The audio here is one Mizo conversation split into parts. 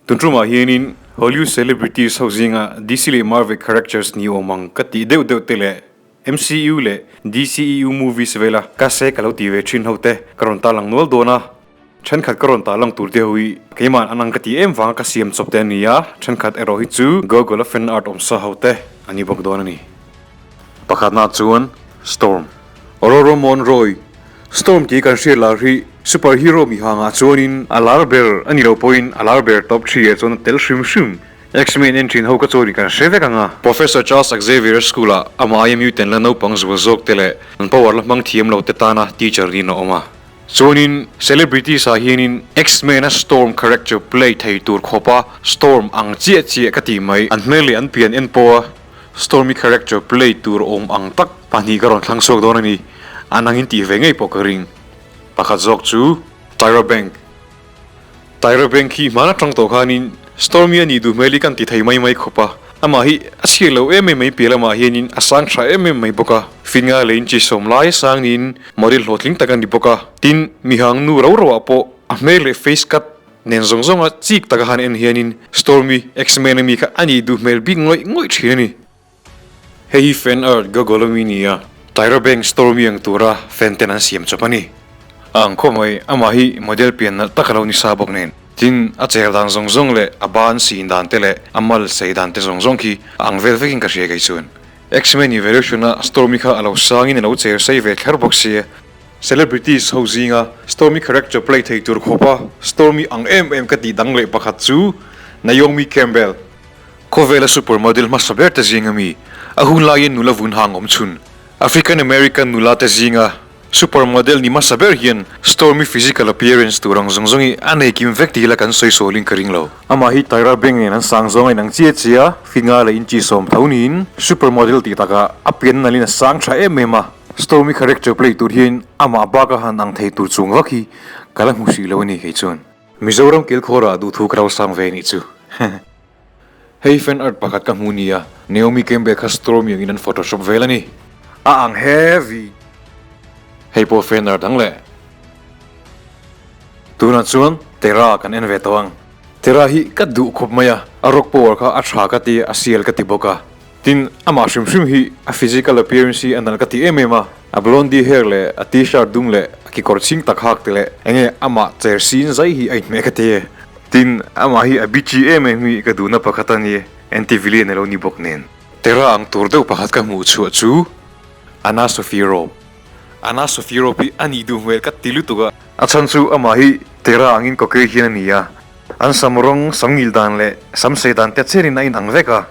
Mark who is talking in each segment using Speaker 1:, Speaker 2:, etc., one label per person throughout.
Speaker 1: Tun tumah hianin Hollywood celebrities ho zinga DC leh Marvel characters ni awm ang ka tih deuh deuh te leh MCU leh DCEU movies vela ka se ka lo ti ve thin ho te ka rawn tarlang nual dawn a. Thenkhat ka rawn tarlang tur te ho hi keimah an ang ka ti em vanga ka siam chawp te a ni a, thenkhat erawh hi chu Google a fan art awmsa ho te a ni bawk dawn a ni. Pakhatna chuan Storm. Aurora Monroy, Storm tih kan hriat lar hi superhero mi hangah chuanin a lar ber a ni lo pawhin a lar ber top three ah chuan a tel hrim hrim. X-Men en thin ho ka chuanin kan hre vek ang a. Professor Charles Xavier School-ah amah aia mutant la naupang zual zawk te leh an power la hmang thiam lo te tana teacher niin a awm a. Chuanin celebrities ah hianin X-Men a Storm character play thei tur khawpa Storm ang chiah chiah ka tih mai. An hmel leh an pian en pawha Stormy character play tur awm ang tak pahnih ka rawn thlang chhuak dawn a ni. An angin tih ve ngei pawh ka ring. Pakhat zawk chu Tyra Bank. Tyra Bank hi hmaan atang tawh khanin Stormy a nih duh hmel hi kan ti thei mai mai khawp a. Amah hi a chhiat lo em em mai piah lamah hianin a sang tha em em mai bawk a. Finga leh inchi sawm lai sang niin model hlawhtling tak a ni bawk a. Tin, mihang nu ro ro ah pawh a hmel leh face cut Nen zawng zawnga chik taka han en hianin Stormy X-Men ami kha a nih duh hmel bik ngawih ngawih thin a ni. Hei hi fan art Google ami ni a, Tyra Banks Stormy ang tura fan ten an siam chawp a ni. A ang khawp mai, amah hi model pian nalh tak a lo ni sa bawk nen. Tin, a cher dan zawng zawng leh a ban sin dan te leh a mal sei dan te zawng zawng khi a ang vel vekin ka hria kei chuan. X-Men Evolution-a Stormy kha a lo sangin a lo cher sei ve kher bawk sia. Celebrities ho zinga Stormy character play thei tur khawpa Stormy ang em em ka tih dang leh pakhat chu Naomi Campbell. Khawvela supermodel hmasa ber te zinga mi, a hun laiin nula vun hang awm chhun. African American nula te zinga supermodel ni hmasa ber hian Stormy physical appearance tur ang zawng zawng hi a nei kim vek tih la kan sawi sualin ka ring lo. Amah hi Tyra Banks nen an sang zawng a inang chiah chiah a, finga leh inchi sawm tho niin supermodel tih takah a pian nalhin a sang tha em em a. Stormy character play tur hian amah bak a han ang thei tur chung vak hi ka la hmu hrih lo a ni kei chuan. Mizoram kilkhawrah duhthu ka lo sang ve nih chu. Hei fan art pakhat ka hmu nia, Naomi Campbell kha Stormy angin an photoshop vel a ni. A ang heavy. Hei pawh fan art ang le. Tunah chuan Terra kan en ve tawh ang. Terra hi ka duh khawp mai a, a rock power kha a tha ka ti, a sial ka ti bawk a. Tin, amah hrim hrim hi a physical appearance hi a nalh ka ti em em a, a blondie hair leh a t-shirt dum leh a kekawr chhing tak hak te leh enge amah cher sin zai hi a inhmeh ka ti e. Tin, amah hi a bitchy em em hi ka duhna pakhat a ni, anti-villain a lo ni bawk nen. Terra ang tur deuh pakhat ka hmuh chhuah chu Anna Sophie Robb. Anna Sophie Robb hi a nih duh hmel ka ti lutuk a. A chhan chu amah hi Terra angin kawkei hian a ni a, an sam rawng, sam ngil dan leh sam sei dan te chenin a inang vek a.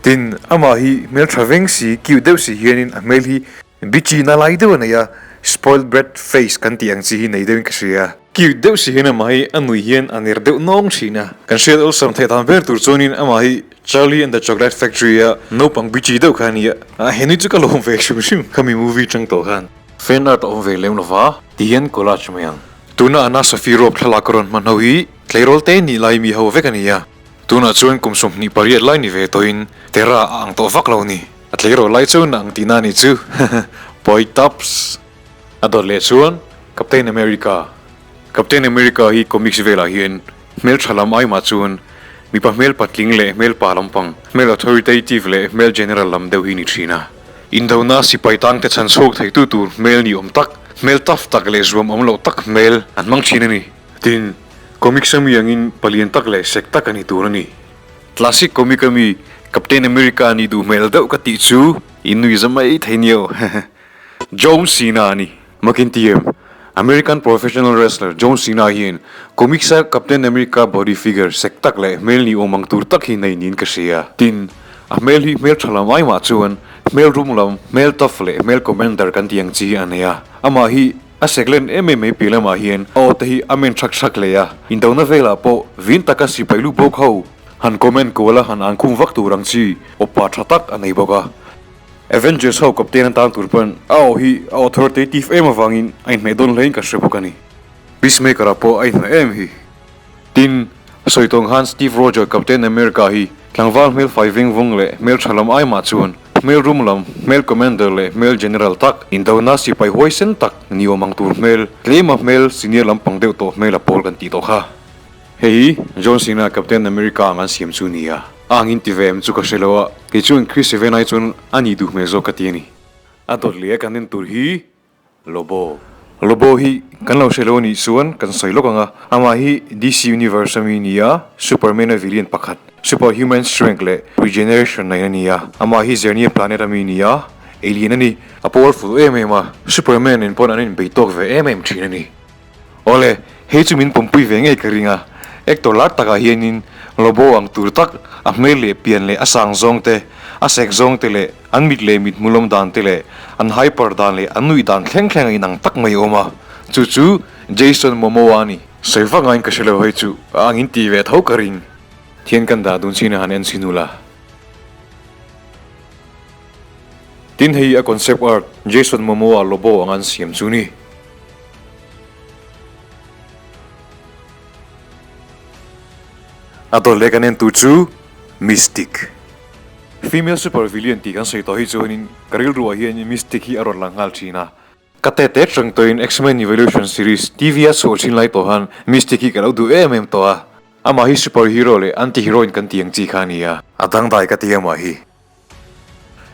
Speaker 1: Tin, amah hi hmeltha veng si, cute deuh si hianin a hmel hi bitchy na lai deuh a nei a, spoiled brat face kan tih ang chi hi nei deuhin ka hria. Cute deuh si hian amah hi a nui hian a ner deuh nawng thin a. Kan hriat awlsam theih dan ber tur chuanin amah hi Charlie and the Chocolate Factory a naupang bitchy deuh kha a ni a, a he nui chu ka lawm ve hrim hrim khami movie tang tawh khan. Fan art a awm ve lem lova ti hian collage mai ang. Tuna Anna Sophie Robb thlalak a rawn hman ho hi tleirawl te nih lai mi ho vek a ni a. Tunah chuan kum 28 lai ni ve tawhin Terra a ang tawh vak lo ni. A tleirawl lai chuan a ang tihna a nih chu. Pawi taps. A dawt leh chuan Captain America. Captain America hi comics velah hian hmel tha lam aimah chuan mipa hmel patling leh hmel pa lampang, hmel authoritative leh hmel general lam deuh hi ni thin a. Indona sipai tangte chhan chhuak theitu tur hmel ni awm tak, hmel tough tak leh zuam awm loh tak hmel an hmang thin a ni. Tin, comics ami angin palian tak leh sek tak a ni tur a ni. Classic comic ami Captain America nih duh hmel deuh ka tih chu in nui za mai thei nio. John Cena a ni. McIntyre, American professional wrestler John Cena hian comics a Captain America body figure sek tak leh hmel ni awm ang tur tak hi nei niin ka hria. Tin, a hmel hi hmel tha lam aimah chuan hmel rum lam, hmel tough leh hmel commander kan tih ang chi hi a nei a. Amah hi A seklen em em mai piah lamah hian a aw te hi a men thak thak hle a, indona velah pawh vin taka sipai lu bawk ho han comment kual a han an khum vak tur ang chi awpa tha tak a nei bawk a. Avengers ho captain atan tur pawn a aw hi a authoritative em avangin a inhmeh dawn hlein ka hre bawk a ni. Peacemaker ah pawh a inhmeh em hi. Tin, sawi tawng khan Steve Roger Captain America hi tlangval hmel fai veng vawng leh hmel tha lam aimah chuan hmel rum lam, hmel commander leh hmel general tak, indona sipai huaisen tak ni awm ang tur hmel, tlema hmel senior lampang deuh tawh hmel a pawl kan tih tawh kha. Hei hi John Cena Captain America ang an siam chu nia. A angin ti ve em chu ka hre lo a, kei chuan Chris Evans ai chuan a nih duh hmel zawk ka ti a ni. A dawt leh a kan en tur hi Lobo. Lobo hi kan lo hre lo a nih chuan kan sawi lawk ang a, amah hi DC Universe ami ni a, Superman-a villain pakhat, superhuman strength leh regeneration nei a ni a, amah hi Xernia planet ami ni a, alien a ni. A powerful em em a, Superman nen pawn an inbei tawk ve em em thin a ni. Awle, hei chu min pawmpui ve ngei ka ring a, actor lar takah hianin Lobo ang tur tak, a hmel leh pian leh a sang zawng te, a sek zawng te leh an mit leh mit hmulawm dan te leh an hyper dan leh an nuih dan thleng thleng a inang tak mai a awm a, chu chu Jason Momoa a ni. Sawi vak ngaiin ka hre lo hei chu a angin ti ve tho ka ring. Thian kan dah dun chin a han en chhin ula. Tin hei a concept art Jason Momoa Lobo ang an siam chu ni. A dawt leh kan en tur chu Mystic. Female super villain tih kan sawi tawh hi chuanin ka rilruah hian Mystic hi a rawn lang nghal thin a. Ka tete tang tawhin X-Men Evolution series TV a chhuah thin lai tawh han Mystic hi ka lo duh em em tawh a. Amah hi super hero leh anti-heroine kan tih ang chi kha a ni a. A dangdai ka ti amah hi.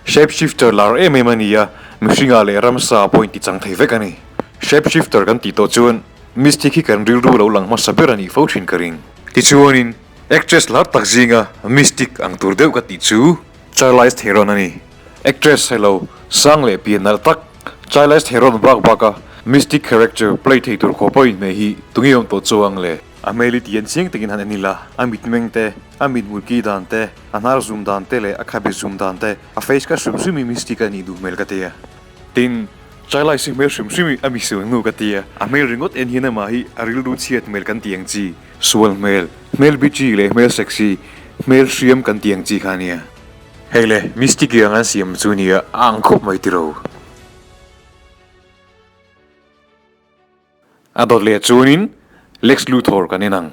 Speaker 1: Shapeshifter lar em em a ni a, mihringah leh ramsa pawh inti chang thei vek a ni. Shapeshifter kan tih tawh chuan Mystic hi kan rilru lo lang hmasa ber a nih fo thin ka ring. Tichuanin, actress lar tak zinga Mystic ang tur deuh ka tih chu Charlize Theron a ni. Actress helo, sang leh pian nalh tak Charlize Theron bak baka Mystic character play thei tur khawpa inhmeh hi tunge awm tawh chuang le? A hmel i ti an chiang takin han en ila, a mitmeng te, a mithmul ki dan te, a hnar zum dan te leh a khabe zum dan te, a face kha hrim hrim i mystic a nih duh hmel ka ti a. Tin, Chailai si hmel hrim hrim i a misual hnu ka ti a, a hmel ringawt en hian amah hi a rilru chhiat hmel kan ti ang chi, sual hmel, hmel bitchy leh hmel sexy, hmel hriam kan ti ang chi kha a nia. Hei le, mystic i ang an siam chu nia, a ang khawp mai tiro. A dawt leh chuanin Lex Luthor kan en ang.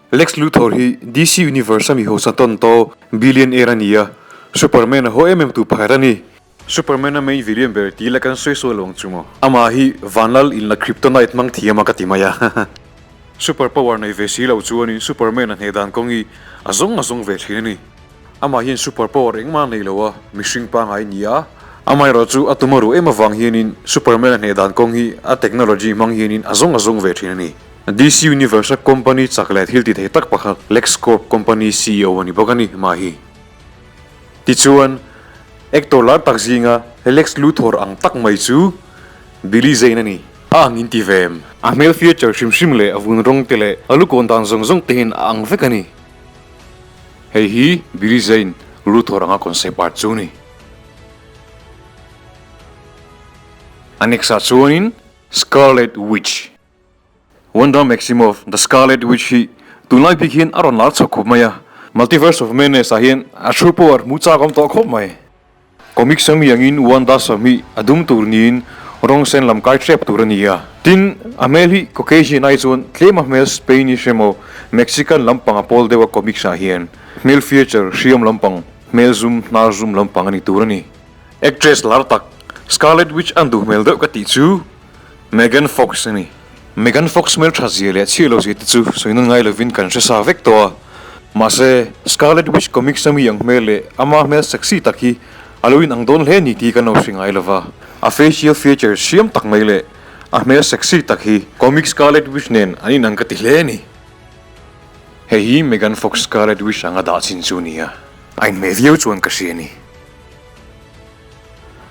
Speaker 1: Lex Luthor hi DC Universe a mi hausa tawn tawh billionaire a ni a, Superman a haw em em tu pakhat a ni. Superman a main villain ber tih la kan sawi sawi lo ang chu maw. Amah hi Vanlal in la kryptonite hmang thiam a ka ti mai a. Super power nei ve si lo chuanin Superman a hneh dan kawng hi a zawng a zawng ve thin a ni. Amah hian super power engmah a nei lo a, mihring pangngai ni a. Amaherawh chu a tum a ruh em avang hianin Superman a hneh dan kawng hi a technology hmang hianin a zawng a zawng ve thin a ni. DC Universe a company chak leh thil ti thei tak pakhat LexCorp company ceo a ni bawk a ni mah hi. Tichuan, actor lar tak zinga Lex Luthor ang tak mai chu Billy Zane a ni. A ang in ti ve em? A hmel feature hrim hrim leh a vun rawng te leh a lukawn dan zawng zawng te hian a ang vek a ni. Hei hi Billy Zane Luthor anga concept art chu ni. A next ah chuanin Scarlet Witch. Wanda Maximoff, The Scarlet Witch hi tunlai bik hian a rawn lar chho khawp mai a, Multiverse of Madness ah hian a true power hmu chak awm tawh khawp mai. Comics ami angin Wanda sawmhnih a dum tur niin rawng sen lam kai hrep tur a ni a. Tin, a hmel hi Caucasian ai chuan tlem a hmel Spainish emaw Mexican lampang a pawl deuh a comics ah hian hmel feature hriam lampang, hmel zum, hnar zum lampang a ni tur a ni. Actress lar tak Scarlet Witch an duh hmel deuh ka tih chu Megan Fox a ni. Megan Fox hmel tha zia leh chhiah lo zia te chu sawi nawn ngai lovin kan hre sa vek tawh a. Mahse, Scarlet Witch comics ami ang hmel leh ama hmel sexy tak hi a lo inang dawn hle ni tih kan lo hre ngai lova. A facial features hriam tak mai leh a hmel sexy tak hi comic Scarlet Witch nen an inang ka ti hle a ni. Hei hi Megan Fox Scarlet Witch anga dah chin chu nia, a inhmeh viau chuan ka hria a ni.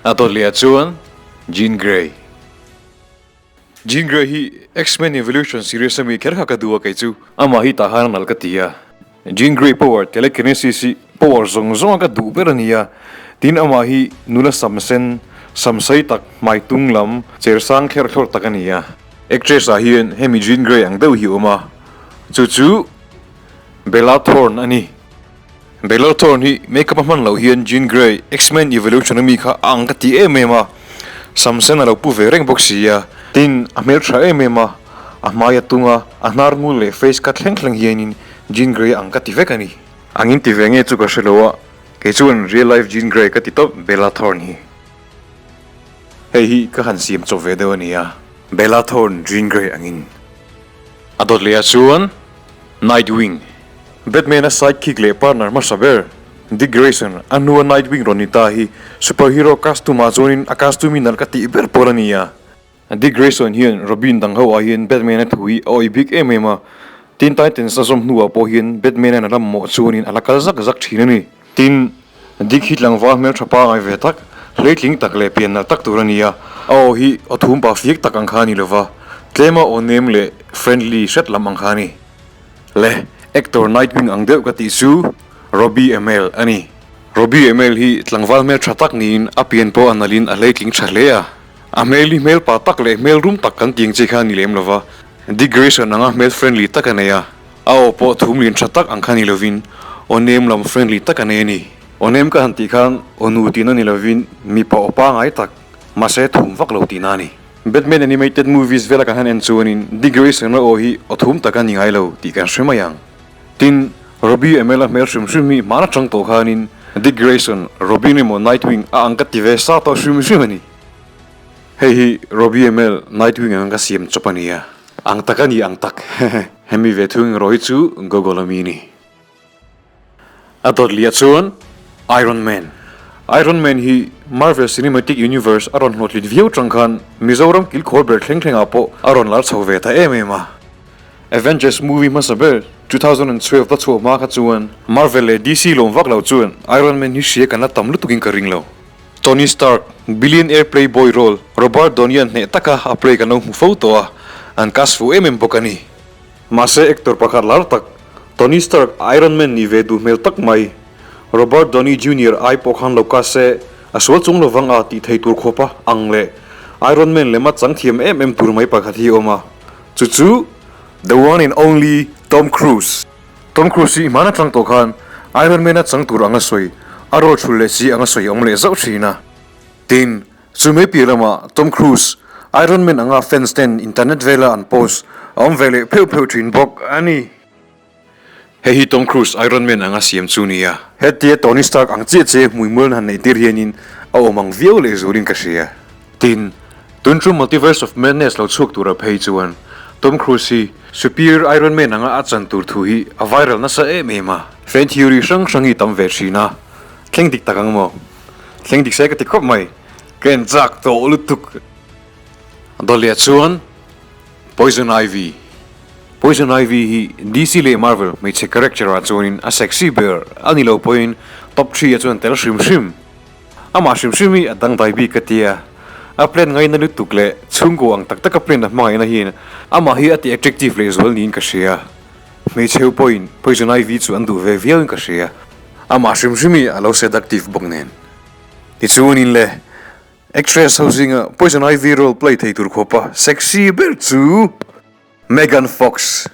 Speaker 1: A dawt leh ah chuan Jean Grey. Jean Grey hi X-Men Evolution series ami kher kha ka duh a kei chu. Amah hi tah khan a nalh ka ti a. Jean Grey power telekinesis hi power zawng zawng a ka duh ber a ni a. Tin amah hi nula sam sen, sam sei tak, hmai tung lam, cher sang kher thlawr tak a ni a. Actress ah hian hemi Jean Grey ang deuh hi a awm a, chu chu Bella Thorne a ni. Bella Thorne hi makeup a hman loh hian Jean Grey, X-Men Evolution ami kha a ang ka ti em em a, sam sen a lo pu ve reng bawk si a. Tin, a hmel tha em em a, a hmai a tung a, a hnar ngul leh face cut thleng thleng hianin Jean Grey a ang ka ti vek a ni. Angin ti ve nge chu ka hre lo a, kei chuan real life Jean Grey ka ti tawp Bella Thorne hi. Hei hi ka han siam chawp ve deuh a nia, Bella Thorne Jean Grey angin. A dawt leh ah chuan Nightwing, Batman-a sidekick leh partner hmasa ber Dick Grayson a hnua Nightwing rawn ni ta hi superhero costume ah chuanin a costume hi nalh ka tih ber pawl a ni a. Dick Grayson hian Robin dang ho ah hian Batman-a thu hi a awih bik em em a, Teen Titans a zawm hnuah pawh hian Batman-a'n a lam mawh chuanin a la kal zak zak thin a ni. Tin, Dick hi tlangval hmeltha pangai ve tak, hleitling tak leh pian nalh tak tur a ni a, a aw hi aw thum pa fiak tak ang kha a ni lova, tlema aw nem leh friendly hret lam ang kha a ni. Le, actor Nightwing ang deuh ka tih chu Robbie Amell a ni. Robbie Amell hi tlangval hmeltha tak niin a pian pawh a nalhin a hleitling tha hle a. A hmel hi hmel pa tak leh hmel rum tak kan tih ang chi kha a ni lem lova, Dick Grayson anga hmel friendly tak a nei a. A aw pawh thum lian tha tak ang kha ni lovin aw nem lam friendly tak a nei a ni. Aw nem ka han tih khan aw nu tihna ni lovin mipa aw pangai tak, mahse thum vak lo tihna a ni. Batman animated movies vela kan han en chuanin Dick Grayson-a aw hi aw thum tak a ni ngai lo tih kan hre mai ang. Tin, Robbie Amell-a hmel hrim hrim hi hmaan atang tawh khanin Dick Grayson, Robin emaw Nightwing a ang ka ti ve sa tawh hrim hrim a ni. Hei hi Robbie Amell Nightwing ang ka siam chawp a nia. Ang tak a ni ang tak. Hemi ve thung erawh hi chu Google a mi ni. A dawt liah chuan Iron Man. Iron Man hi Marvel Cinematic Universe a rawn hlawhtlit viau tang khan Mizoram kilkhawr ber thleng thlengah pawh a rawn lar chho ve ta em em a. Avengers movie hmasa ber 2012 la chhuah hma kha chuan Marvel leh DC lawm vak lo chuan Iron Man hi hria kan la tam lutukin ka ring lo. Tony Stark, billionaire playboy role Robert Downey-a'n hneh taka a play kan lo hmu fo tawh a, an cast fuh em em bawk a ni. Mahse actor pakhat lar tak, Tony Stark Iron Man ni ve duh hmel tak mai, Robert Downey Junior ai pawh khan lo cast se a sual chung lovang a tih thei tur khawpa ang leh Iron Man lema chang thiam em em tur mai pakhat hi a awm a, chu chu The one and only Tom Cruise. Tom Cruise hi hmaan atang tawh khan Iron Man a chang tur anga sawi, a role thul leh chi anga sawi a awm leh zauh thin a. Tin, chu mai piah lamah Tom Cruise, Iron Man anga fans ten internet vela an post a awm ve leh pheuh pheuh thin bawk a ni. Hei hi Tom Cruise Iron Man anga siam chu nia. Hetia Tony Stark ang chiah chiah hmuimual han neih tir hianin a awm ang viau leh zulin ka hria. Tin, tun chu Multiverse of Madness lo chhuak tura phei chuan Tom Cruise hi Superior Iron Man anga a chan tur thu hi a viral nasa em em a. Fan theory hrang hrang hi tam ve thin a, thleng dik tak ang maw? Thleng dik se ka ti khawp mai, ka en chak tawh lutuk. Dawleh chuan Poison Ivy. Poison Ivy hi DC leh Marvel hmeichhe character ah chuanin a sexy ber a ni lo pawhin top three ah chuan tel hrim hrim. Amah hrim hrim hi a dangdai bik ka tia, a plan ngaina lutuk leh chhungkaw ang tak taka plan a hmangaihna hian amah hi a ti attractive leh zual niin ka hria. Hmeichheu pawhin Poison Ivy chu an duh ve viauin ka hria. Amah hrim hrim hi a lo seductive bawk nen. Tichuanin le, actress ho zinga Poison Ivy role play thei tur khawpa sexy ber chu Megan Fox.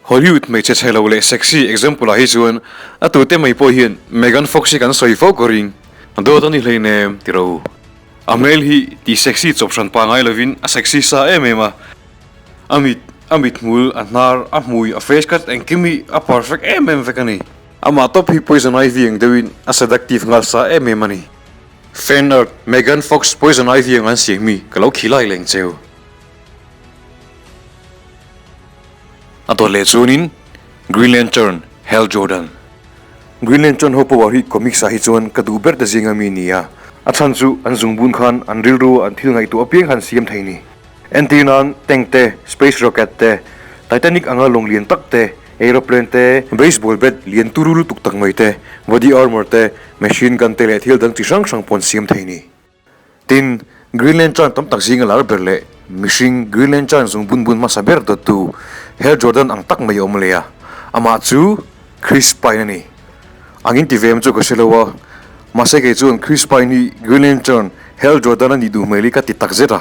Speaker 1: Hollywood hmeichhe chhe lo leh sexy example ah hi chuan a tute mai pawh hian Megan Fox hi kan sawi fo ka ring. Dawt a ni hleinem ti ro. A hmel hi ti sexy chawp hran pa ngai lovin a sexy sa em em a. A mit, a mithmul, a hnar, a hmui, a face cut engkim hi a perfect em em vek a ni. Amah tawp hi Poison Ivy ang deuhin a seductive nghal sa em em a ni. Fan art, Megan Fox Poison Ivy ang an siam hi ka lo khilai leng cheu. A dawt leh chuanin Green Lantern, Hal Jordan. Green Lantern ho power hi comics ah hi chuan ka duh ber te zinga mi ni a, a chhan chu an zungbun khan an rilru an thil ngaihtuah apiang khan siam thei ni. Entir nan tank te, space rocket te, Titanic anga lawng lian tak te, aeroplane te, baseball bat lian turu lutuk tak mai te, body armor te, machine gun te leh thil dang chi hrang hrang pawh an siam thei ni. Tin, Green Lantern tam tak zinga lar ber leh mihring Green Lantern zung bun bun hmasa ber dawttu Hal Jordan ang tak mai a awm leh a, amah chu Chris Pine a ni. Angin ti ve em chu ka hre lo a, mahse kei chuan Chris Pine hi Green Lantern Hal Jordan a nih duh hmel hi ka ti tak zet a,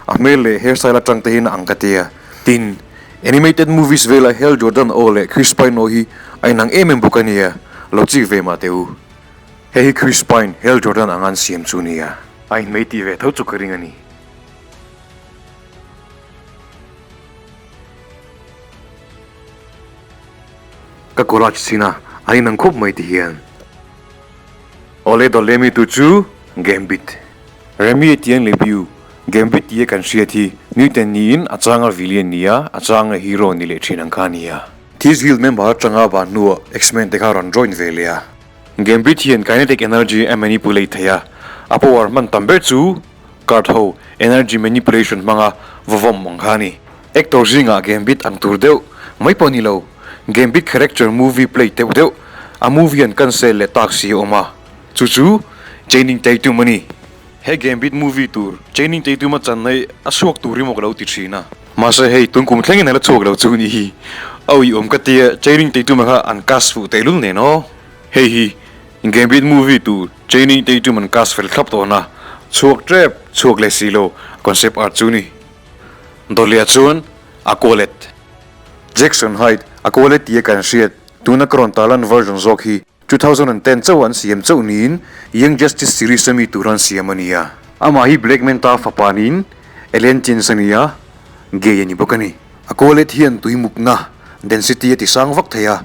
Speaker 1: a hmel leh hairstyle atang te hian a ang ka ti a. Tin, animated movies vela Hal Jordan aw leh Chris Pine aw hi a inang em em bawk a nia, lo chik ve mah teh u. Hei hi Chris Pine, Hal Jordan anga an siam chu nia. A inhmei tih ve tho chu ka ring a ni. Ka collage chhin a, an inang khawp mai ti hian. Awle dawleh mi tu chu Gambit. Remi Etienne Lebeau, Gambit tia kan hriat hi mutant niin a changa villain ni a, a changa hero ni leh thin ang kha a ni a. Thieves Guild member atanga ban hnuah X-Men te kha rawn join ve leh a. Gambit hian kinetic energy a manipulate thei a, a power hman tam ber chu card ho energy manipulation hmanga vawvawm ang kha a ni. Actor zingah Gambit ang tur deuh mai pawh ni lo, Gambit character movie play teuh deuh a movie an cancel leh tak si a awm a, chu chu Channing Tatum a ni. He Gambit movie tur Channing Tatum a chan hi a chhuak tur emaw ka lo ti thin a. Mahse hei tun kum thlengin a la chhuak lo chu ni hi. A uiawm ka tia Channing Tatum a kha an cast fuh tehlul nen aw. Hei hi Gambit movie tur Channing Tatum an cast fel thlap tawhna chhuak tep chhuak leh si lo concept art chu ni. Dawleh chuan a kualet. Jackson Hyde a kualet tia kan hriat tuna ka rawn tarlan version zawk hi 2010 chauh an siam chauh niin Young Justice series a mi tur an siam a ni a. Amah hi Black Manta fapa niin Alien Chins a ni a, gay a ni bawk a ni. A kualet hian tui mukna, density, a ti sang vak thei a,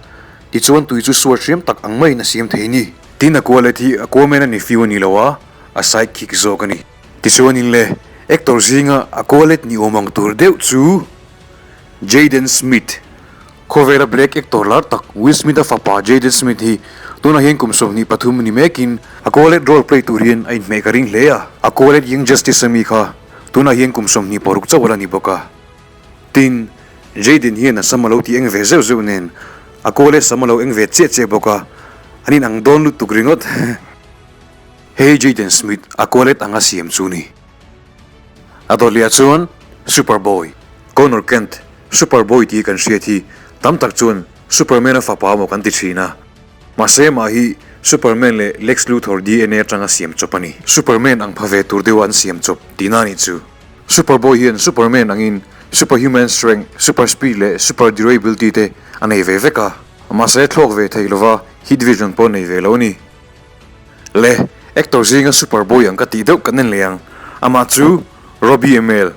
Speaker 1: tichuan tui chu suar hriam tak ang maiin a siam thei a ni. Tin a kualet hi Aquaman a ni fiu a ni lo a, a sidekick zawk a ni. Tichuanin le, actor zinga a kualet ni awm ang tur deuh chu Jaden Smith. Khawvela black actor lar tak Will Smith-a fapa Jaden Smith hi tunah hian kum 23 ni mekin a kualet role play tur hian a inhmeh ka ring hle a. A kualet Young Justice ami kha tunah hian kum 26 chauh a la ni bawk a. Tin, Jaden hian a sam a lo ti eng ve zeuh zeuh nen a kualet sam a lo eng ve chiah chiah bawk a, an inang dawn lutuk ringawt. Hei Jaden Smith a kualet anga siam chu ni. A dawtliah chuan Superboy, Connor Kent, Superboy tih kan hriat hi tam tak chuan Superman-a fapa maw kan ti thin a. Mahse mah hi Superman leh Lex Luthor DNA atanga siam chawp a ni. Superman ang pha ve tur deuha an siam chawp tihna a nih chu. Superboy hian Superman angin superhuman strength, super speed leh super durability te a nei ve vek a. Mahse thlawk ve thei lova heat vision pawh nei ve lo a ni. Le, actor zinga Superboy ang ka tih deuh kan en leh ang. Amah chu Robbie Amell,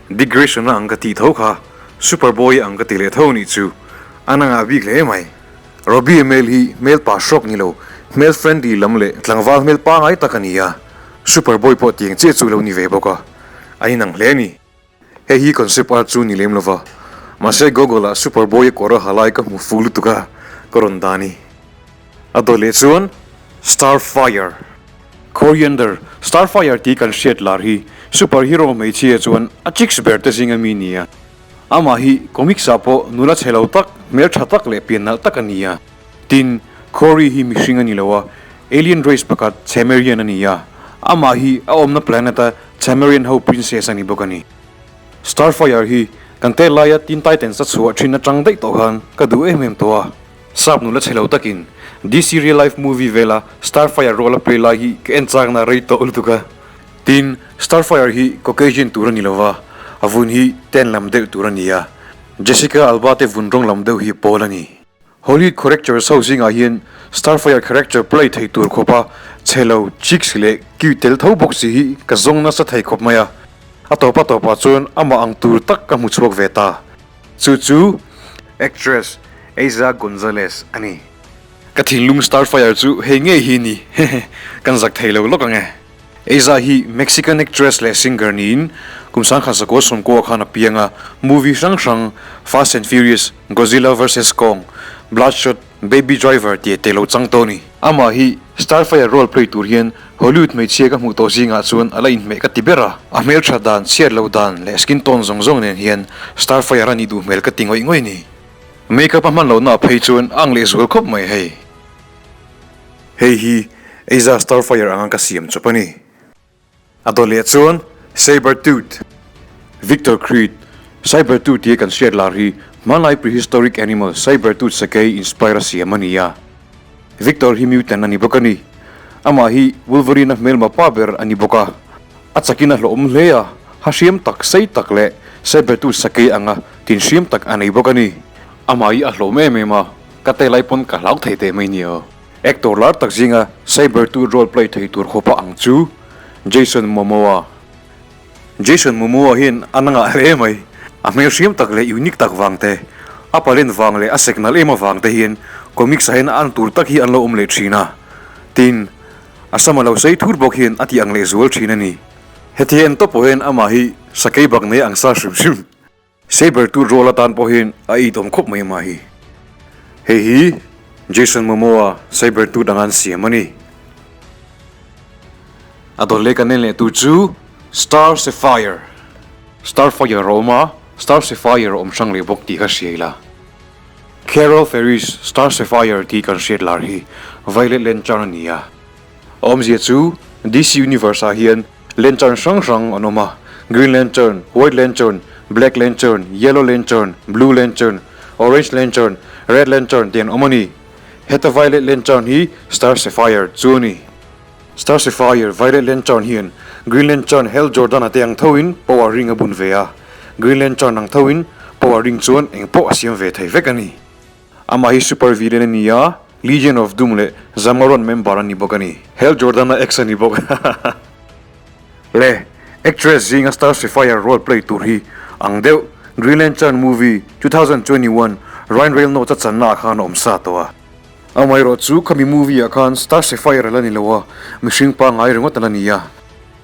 Speaker 1: Dick Grayson-a ang ka tih tho kha Superboy ang ka ti leh tho nih chu. A nangah bik hle mai. Robbie Amell hi hmel pa hrawk ni lo, hmel friendly lam leh tlangval hmel pangai tak a ni a. Superboy pawh tiang chiah chu lo ni ve bawk a, a inang hle a ni. Hei hi concept art chu ni lem lova, mahse Google ah Superboy a kawr a ha lai ka hmu fu lutuk a, ka rawn dah a ni. A dawt leh chuan Starfire. Coriander, Starfire tih kan hriat lar hi superhero hmeichhia chuan a chicks ber te zinga mi nia. Amah hi comics ah pawh nula chhe lo tak, hmeltha tak leh pian nalh tak a ni a. Tin, Cory hi mihring a ni lo a, alien race pakhat Chemerian a ni a, amah hi a awmna planet a Chemerian ho princess a ni bawk a ni. Starfire hi kan tel laia Teen Titans a chhuah thin atang daih tawh khan ka duh em em tawh a, sap nula chhe lo takin DC real life movie vela Starfire role a play lai hi ka en chakna rei tawh lutuk a. Tin, Starfire hi Caucasian tur a ni lova, a vun hi tan lam deuh tur a ni a, Jessica Alba te vun rawng lam deuh hi pawl a ni. Hollywood characters ho zingah hian Starfire character play thei tur khawpa chhe lo, chicks leh cute tel tho bawk si hi ka zawng nasa thei khawp mai a. A tawpa tawpah chuan amah ang tur tak ka hmu chhuak ve ta. Chu chu actress Eiza Gonzalez a ni. Ka thinlung Starfire chu hei ngei hi ni, hehe, kan zak thei lo lawk ang e. Eiza hi Mexican actress leh singer niin kum 1990 khan a piang a, movie hrang hrang Fast and Furious, Godzilla vs Kong, Bloodshot, Baby Driver tih te lo chang tawh a ni. Amah hi Starfire role play tur hian Hollywood hmeichhia ka hmuh tawh zingah chuan a la inhmeh ka ti ber a, a hmeltha dan, chhiat loh dan leh skin tone zawng zawng nen hian Starfire a nih duh hmel ka ti ngawih ngawih a ni. Makeup a hman lohna phei chuan a ang lehzual khawp mai hei. Hei hi Eiza Starfire anga ka siam chawp a ni. A dawt leh chuan Sabertooth, Victor Creed, Sabertooth tia kan hriat lar hi hmanlai prehistoric animal Sabertooth sakei inspire a siam a ni a. Victor hi mutant a ni bawk a ni. Amah hi Wolverine-a hmelma pa ber a ni bawk a. A chakin a hlawhawm hle a, ha hriam tak, sei tak leh Sabertooth sakei anga tin hriam tak a nei bawk a ni. Amah hi a hlawhawm em em a, ka te lai pawn ka hlau thei teh mai ni aw. Actor lar tak zinga Sabertooth role play thei tur khawpa ang chu Jason Momoa. Jason Momoa hian a na ngah hle mai. A hmel hriam tak leh unique tak vang te, a palen vang leh a sek nalh em avang te hian comics ah hian a an tur tak hi an lo awm leh thin a. Tin, a sam a lo sei thur bawk hian a tih ang leh zual thin a ni. Heti en tawp pawh hian amah hi sakei bak nei ang sa hrim hrim. Saber tooth roll atan pawh hian a it awm khawp mai amah hi. Hei hi Jason Momoa saber tooth anga an siam a ni. A dawt leh kan en leh tur chu Star Sapphire. Star Fire a awm a, Star Sapphire a awm hrang leh bawk tih kha hria ila. Carol Ferris Star Sapphire tih kan hriat lar hi Violet Lantern a ni a. A awmzia chu DC Universe ah hian lantern hrang hrang an awm a, Green Lantern, White Lantern, Black Lantern, Yellow Lantern, Blue Lantern, Orange Lantern, Red Lantern te an awm a ni. Heta Violet Lantern hi Star Sapphire chu a ni. Star Sapphire, Violet Lantern hian Green Lantern Hal Jordan-a te ang thoin power ring a bun ve a, Green Lantern ang thoin power ring chuan eng pawh a siam ve thei vek a ni. Amah hi super villain a ni a, Legion of Doom leh Zamaron member a ni bawk a ni. Hal Jordan-a ex a ni bawk. Le, actress zinga Star Sapphire role play tur hi ang deuh Green Lantern movie 2021 Ryan Reynolds-a channa ah khan a awm sa tawh a. Amaherawh chu khami movie ah khan Star Sapphire a la ni lo a, mihring pangngai ringawt a la ni a.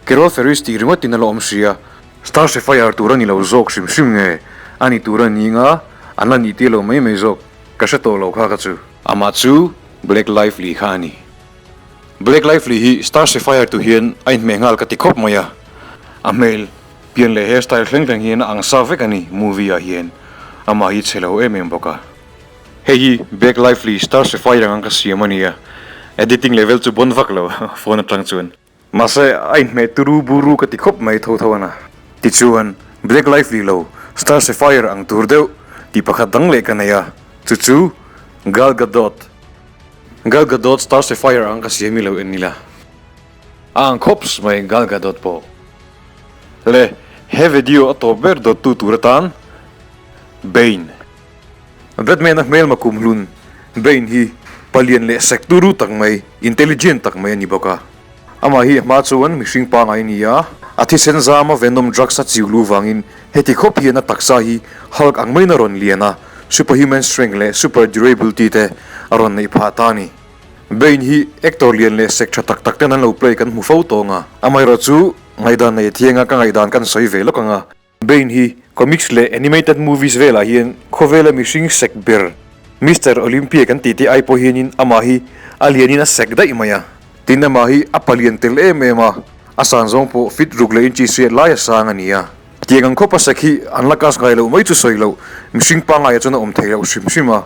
Speaker 1: Carol Ferris tih ringawt in a la awm si a. Star Sapphire tur a ni lo zawk hrim hrim nge a ni tur a ni nga an la nih tir lo mai mai zawk ka hre tawh lo kha ka chu. Amah chu Blake Lively kha a ni. Blake Lively hi Star Sapphire tu hian a inhmeh nghal ka ti khawp mai a. A hmel, pian leh hairstyle thleng thleng hian a ang sa vek a ni movie ah hian. Amah hi chhe lo em em bawk a. Hei hi Blake Lively Star Sapphire ang ka siam a nia. Editing level chu bon vak lo phone atang chuan. Mahse a inhmeh turu buru ka ti khawp mai tho tho a na. Tichuan Blake Lively lo Star Sapphire ang tur deuh tih pakhat dang leh ka nei a, chu chu Gal Gadot. Gal Gadot Star Sapphire ang ka siam i lo en ila. A ang khawps mai Gal Gadot pawh. Le, he video a tawp ber dawttu tur atan Bane. Batman-a hmelma kumhlun Bane hi palian leh sek turu tak mai, intelligent tak mai a ni bawk a. Amah hi a hma chuan mihring pangngai a ni a, a thisen zama venom drugs a chiu lu vangin heti khawp hian a taksa hi Hulk ang maiin a rawn lian a, superhuman strength leh super durability te a rawn neih phah ta a ni. Bane hi actor lian leh sek tha tak tak ten an lo play kan hmu fo tawng a, amaherawhchu ngaihdan nei thianga ka ngaihdan kan sawi ve lawk ang a. Bane hi comics leh animated movies velah hian khawvela mihring sek ber Mister Olympia kan tih te ai pawh hianin amah hi a lianin a sek daih mai a. Tin amah hi a palian tel em em a, a san zawng pawh fit ruk leh inchi hriat lai a sang a ni a. Tiang ang khawpa sek hi an la cast ngai loh mai chu sawi loh, mihring pangngai ah chuan a awm thei loh hrim hrim a.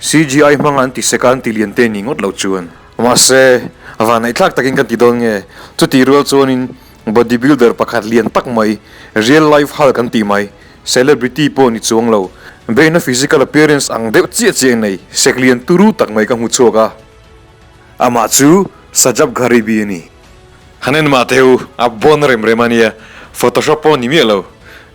Speaker 1: CGI hmanga an ti sek a an ti lian te ni ngawt loh chuan. Mahse, vanneihthlak takin kan ti dawn nge, chutih rual chuanin Body builder pakhat lian tak mai, real life Hulk an tih mai, celebrity pawh ni chuang lo, Bane-a physical appearance ang deuh chiah chiah nei, sek lian turu tak mai ka hmu chhuak a. Amah chu Sajab Gharibi a ni. Han en mah teh u, a bawn rem rem a nia, photoshop pawh ni miah lo,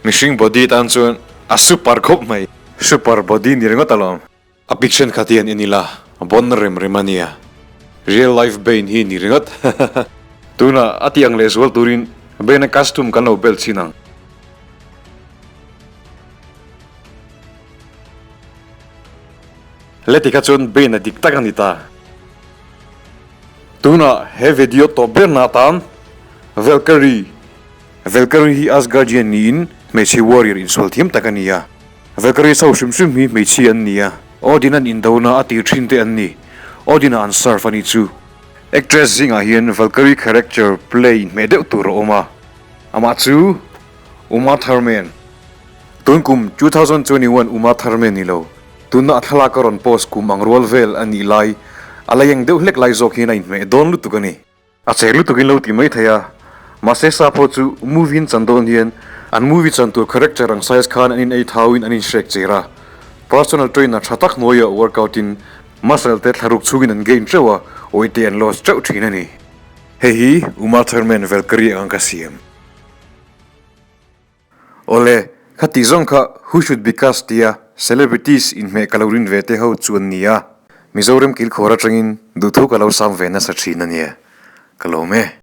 Speaker 1: mihring body tan chuan a super khawp mai. Super body ni ringawt alawm. A pic thenkhat hian en ila a bawn rem rem a nia. Real life Bane hi ni ringawt. Tunah a tih ang leh zual turin Bane a costume kan lo bel chhin ang. Leti kha chuan Bane a dik tak a ni ta. Tunah he video tawp ber na atan Valkyrie. Valkyrie hi Asgardian niin hmeichhe warrior insual thiam tak a ni a. Valkyrie chho hrim hrim hi hmeichhia an ni a, Odin an indona a tir thin te an ni. Odin-a an serve a nih chu. Actress zingah hian Valkyrie character play inhmeh deuh tur a awm a, amah chu Uma Thurman. Tun kum 2021 Uma Thurman ni lo, tunna a thlalak a rawn post kum ang rual vel a nih lai, a la eng deuh hlek lai zawk hian a inhmeh dawn lutuk a ni. A cheng lutukin lo ti mai thei a, mahse sap ho chu movie in chan dawn hian an movie chan tur character ang size khan an in ei thauin an in hrek cher a, personal trainer tha tak hnuaiah workout in muscle te thlaruk chhungin an gain teuh a, weight te an loss teuh thin a ni. Hei hi Uma Thurman Valkyrie ang ka siam. Awle, khati zawng kha Who Should Be Cast tia celebrities inhmeh ka lo rin ve te ho chu an ni a, Mizoram kilkhawr atangin duhthu ka lo sam ve nasa thin a nia, ka lawm e.